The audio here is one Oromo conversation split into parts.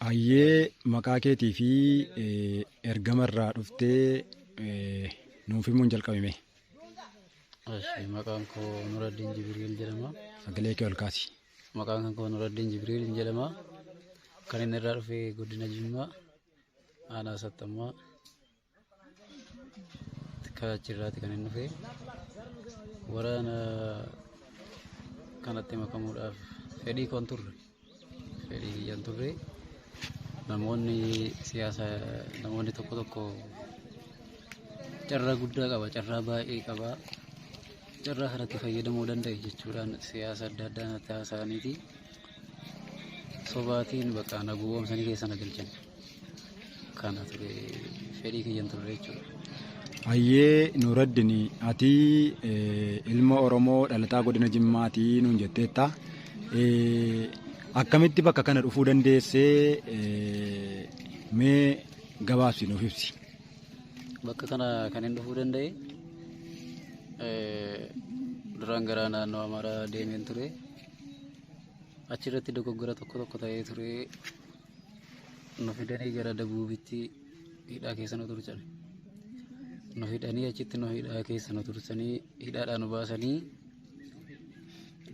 Hayyee, maqaa keetii fi ergama irraa dhuftee nuuf himuun jalqabime. Eshi, maqaan koo Nuraddiin Jibriil jedhama. Sagalee kee ol kaasi. Maqaan koo Nuraddiin Jibriil jedhama. Kan inni irraa dhufe godina Jimmaa, aanaa Sattammaa achirraati kan inni dhufe. Waraana kanatti makamuudhaaf fedhii koon turre. Fedhii kiyyaan turre. Namoonni siyaasa, namoonni tokko tokko carraa guddaa qaba, carraa baay'ee qaba. Carraa kanatti fayyadamuu danda'e jechuudhaan siyaasa adda addaa natti haasa'aniiti. Sobaatiin bakka na gowwoomsanii keessa na galchan. Kana ture, fedhii kiyyan turre jechuudha. Hayyee Nuuraddin, ati ilma Oromoo dhalataa godina Jimmaatii nuun jetteetta. Akkamitti bakka kana dhufuu dandeessee, mee gabaabsi nuuf ibsi. Bakka kana kan hin dhufuu danda'e, duraan gara naannoo Amaaraa deemeen ture. Achirratti dogoggora tokko tokko ta'ee ture. Nu fidanii gara Dabuubitti hidhaa keessa nu tursan. Nu hidhanii, achitti nu hidhaa keessa nu tursanii, hidhaadhaa nu baasanii,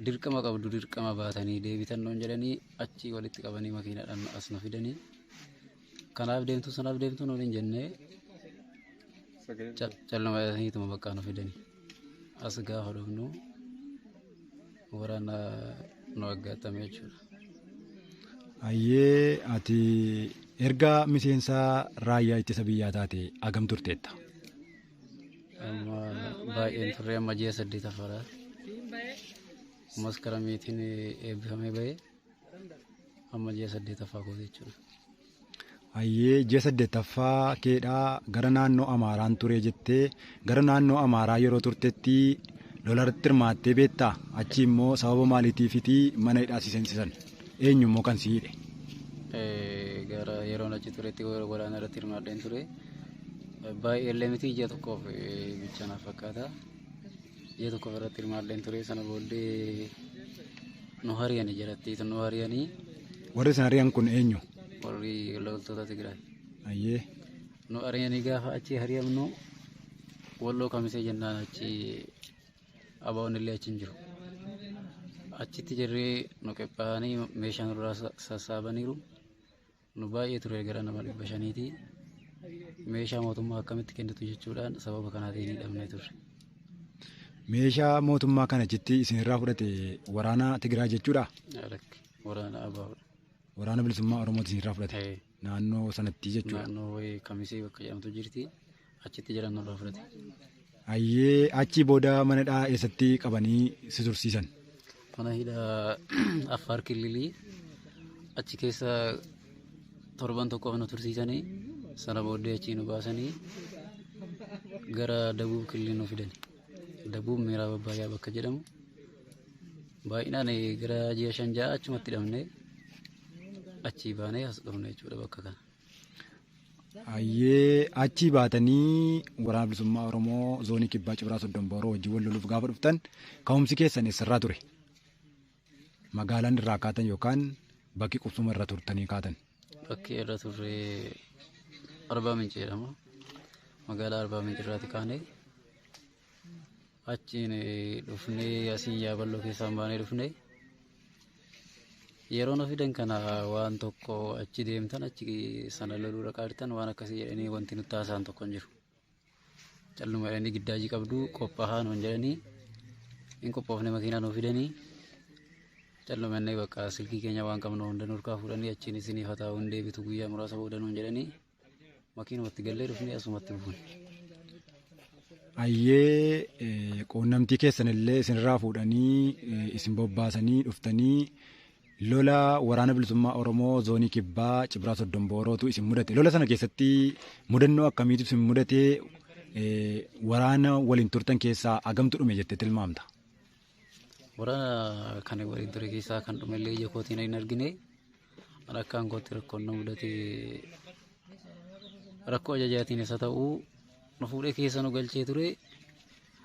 dirqama qabdu, dirqama baatanii deebitan nuun jedhanii, achii walitti qabanii makiinaadhaan as nu fidanii. Kanaaf deemtu, sanaaf deemtu nuun hin jennee, calluma jedhaniituma bakka nu fidanii. As gaafa dhufnu waraana nu aggaatame jechuudha. Hayyee, ati erga miseensa raayyaa ittisa biyyaa taate hagam turteetta? Amma baay'een turre, amma ji'a 8ffaadha. Maskaramiitiin eebbifamee bahee amma ji'a 8ffaa kooti jechuudha. Hayyee, ji'a 8ffaa keedhaa gara naannoo Amaaraan ture jettee, gara naannoo Amaaraa yeroo turtetti lolarratti hirmaattee beektaa? Achi immoo sababa maaliitiifiti mana hidhaa si seensisan? Eenyu immoo kan si hidhe? Gara yeroon achi turetti waraana irratti hirmaadheen ture. Baay'ee illee miti, ji'a tokkoof bicha naaf fakkaata. Ji'a tokkoof irratti hirmaadheen ture. Sana booddee nu hariyani, jalatti nu hariyanii. Warri isin ari'an kun eenyu? Warri loltoota Tigraay. Hayyee. Nu hariyanii, gaafa achi hariyamnu Walloo Kamisee jennaan achi abaa'oon illee achi hin jiru. Achitti jirree nu qophaa'anii meeshaa nurraa sassaabaniiru. Nu baay'ee ture, gara nama 500ti. Meeshaa mootummaa akkamitti kennitu jechuudhaan sababa kanaatiin hidhamnee turre. Meeshaa mootummaa kana achitti isinirraa fudhate waraana Tigraay jechuudha? Lakki, waraana abaa'oodha. Waraana bilisummaa Oromooti isinirraa fudhate. Naannoo sanatti jechuudha. Naannoo wayii Kamisee bakka jedhamtu jirti. Achitti jiran nurraa fudhate. Hayyee, achii booda mana hidhaa eessatti qabanii si tursiisan? Mana hidhaa Affaar Kililii achi keessa torban tokkoof nu tursiisanii, sana booddee achii nu baasanii gara Dabuub Kililii nu fidan. Dabuub Miiraab Abbaayyaa bakka jedhamu baay'inaan gara ji'a 5 6 achumatti hidhamnee, achii baanee as dhufne jechuudha bakka kana. Hayyee, achii baatanii waraana bilisummaa Oromoo zoonii kibbaa Cibraa Soddon Booroo wajjin wal loluuf gaafa dhuftan ka'umsi keessan eessarraa ture? Magaalaan irraa kaatan yookaan bakki qubsuma irra turtanii kaatan? Bakki irra turre Arbaa Minci jedhama. Magaalaa Arbaa Minci irraati kaanee achiin dhufnee asiin Yaaballoo keessaan baanee dhufnee. Yeroo nu fidan kana waan tokko achi deemtan, achi sana loluu dhaqaartan, waan akkasii jedhanii wanti nutti haasa'an tokko hin jiru. Calluma jedhanii giddaajii qabdu, qophaa'aa nuun jedhanii, hin qophoofne. Makiinaa nu fidanii, calluma jennee bakka silkii keenya waan qabnu hunda nurkaa fuudhanii, achiin isiniif haa ta'u, hin deebitu guyyaa muraasa booda nuun jedhanii, makiinumatti gallee dhufnee asumatti buune. Hayyee, quunnamtii keessan illee isinirraa fuudhanii isin bobbaasanii dhuftanii lola waraana bilisummaa Oromoo zoonii kibbaa Cibraa Soddon Boorootu isin mudate. Lola sana keessatti mudannoo akkamiitu isin mudate? Waraana waliin turtan keessaa hagamtu dhume jettee tilmaamta? Waraana kana waliin ture keessaa kan dhume illee ija kootiin hin argine. Akkaan kootti rakkoon na mudate, rakkoo ajajaatiin isa ta'uu, nu fuudhee keessa nu galchee ture,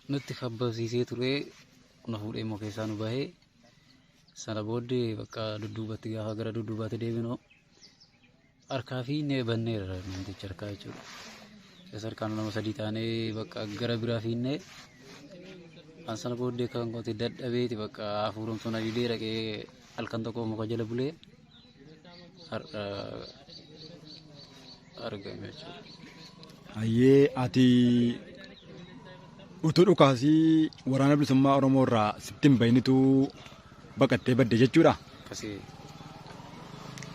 nutti kabbabsiisee ture, nu fuudhee immoo keessaa nu bahee, sana booddee bakka dudduubatti gaafa gara dudduubaatti deebinu Harkaa fi banneerra namticha harkaa jechuudha. Isa harkaan nama sadii taanee bakka gara biraa fiinnee an sana booddee kan kooti dadhabeeti bakka hafuuramtuun adidee dhaqee halkan tokko muka jala bulee har'a argame jechuudha. Hayyee, ati utuu dhukaasii waraana bilisummaa Oromoo irraa sitti hin bahinitu baqattee badde jechuudha. Akkasii.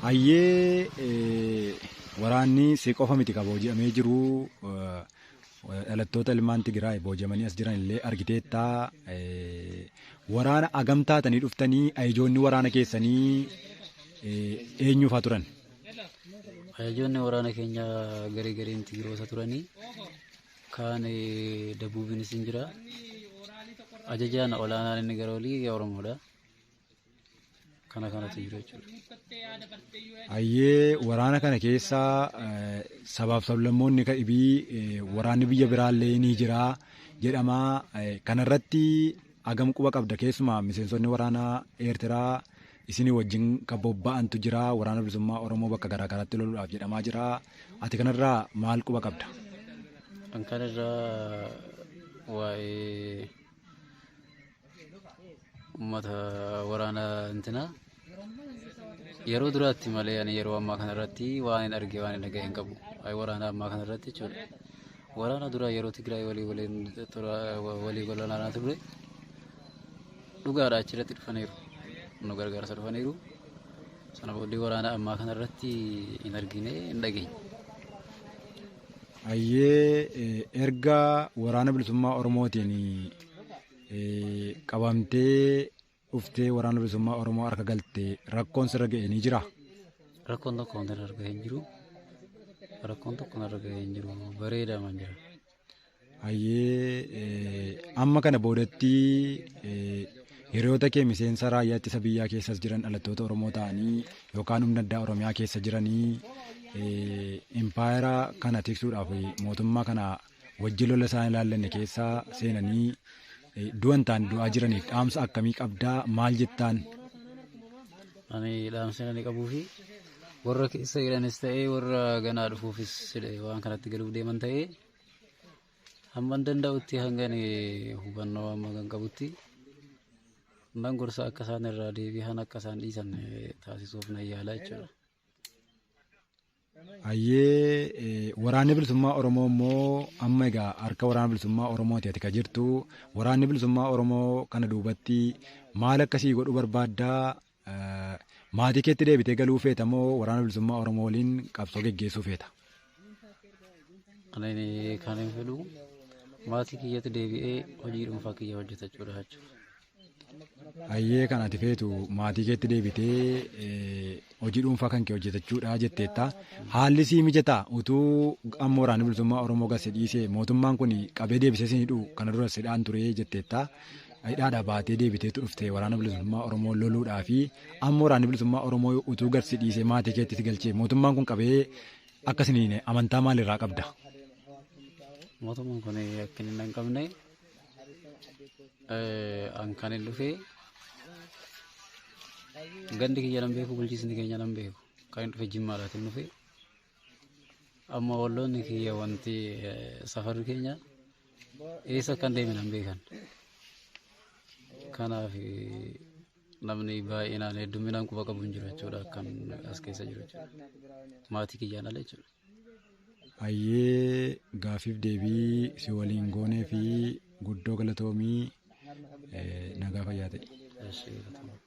Hayyee, waraanni si qofa miti ka booji'amee jiru, dhalattoota ilmaan Tigraay booji'amanii as jiran illee argiteetta. Waraana agam taatanii dhuftanii? Ajajoonni waraana keessanii eenyuufaa turan? Ajajoonni waraana keenya garee gareen Tigiroota turanii, kaan Dabuubiinis hin jira. Ajajaan olaanaan inni gara olii Oromoodha. Kana kanatu jiru jechuudha. Hayyee, waraana kana keessa sabaaf sablammoonni dhibii, waraanni biyya biraallee ni jira jedhama. Kanarratti hagam quba qabda? Keessumaa miseensonni waraanaa Eertiraa isinii wajjin kan bobba'antu jira, waraana bilisummaa Oromoo bakka garaa garaatti loluudhaaf jedhamaa jira. Ati kanarraa maal quba qabda? Kan kanarraa waa'ee uummata waraana intinaa yeroo duraatti malee ani yeroo ammaa kanarratti waan hin arge, waan hin dhagahe hin qabu. Waa'ee waraana ammaa kanarratti jechuudha. Waraana duraa yeroo Tigraay walii waliin walii gololaa ture dhugaadha, achirratti dhufaniiru. Nu gargaarsa dhufaniiru. Sana booddee waraana ammaa kanarratti hin argine, hin dhageenye. Hayyee, erga waraana bilisummaa Oromootiin qabamtee dhuftee waraana bilisummaa Oromoo harka galtee rakkoon sirra ga'e ni jira? Rakkoon tokko wanti irra ga'e hin jiru. Rakkoon tokko narra ga'e hin jiru. Bareedaa man jira. Hayyee, amma kana boodatti hiriyoota kee miseensa raayyaa ittisa biyyaa keessas jiran, dhalattoota Oromoo ta'anii yookaan humna addaa Oromiyaa keessa jiranii, impaayera kana tiksuudhaaf mootummaa kana wajjin lola isaan ilaallanne keessa seenanii du'an ta'an du'aa jiraniif dhaamsa akkamii qabdaa? Maal jettaan? Ani dhaamsa ani qabuu fi warra keessa jiranis ta'ee warra ganaa dhufuufis waan kanatti galuuf deeman ta'ee, hamma danda'utti, hanga hubannoo amma kan qabutti nan gorsa, akka isaan irraa deebi'an, akka isaan dhiisan taasisuuf nan yaala jechuudha. Hayyee, waraanni bilisummaa Oromoo immoo amma egaa harka waraana bilisummaa Oromooti ati ka jirtu. Waraanni bilisummaa Oromoo kana duubatti maal akkasii godhuu barbaaddaa? Maatii keetti deebitee galuu feeta moo waraana bilisummaa Oromoo waliin qabsoo geggeessuu feeta? Ani kan hin fedhu maatii kiyyatti deebi'ee hojii dhuunfaa kiyya hojjetachuudha jechuudha. Hayyee, kan ati feetu maatii keetti deebitee hojii dhuunfaa kan kee hojjetachuudha jetteetta. Haalli sii mijataa utuu amma waraanni bilisummaa Oromoo gase dhiisee mootummaan kun qabee deebisee si hidhu, kana dura sidhaan ture jetteetta. Hidhaadhaa baatee deebiteetu dhufte waraana bilisummaa Oromoo loluudhaa fi amma waraanni bilisummaa Oromoo utuu gad si dhiisee maatii keetti si galchee mootummaan kun qabee akkasiniin amantaa maalirraa qabda? Mootummaan kun akka inni hin qabne, an kan hin dhufee gandi kiyya nan beeku, bulchiisni keenya nan beeku. Kan hin dhufe Jimmaadhaatiin dhufe. Amma walloonni kiyya, wanti safarri keenya eessa akka hin deeme nan beekan. Kanaaf namni baay'inaan hedduminaan quba qabu hin jiru jechuudha, akkan as keessa jiru jechuudha. Maatii kiyyaan ala jechuudha. Hayyee, gaaffiif deebii si waliin goonee fi guddoo galatoomii, nagaa fayyaa ta'e. Eshi, galatoomaa.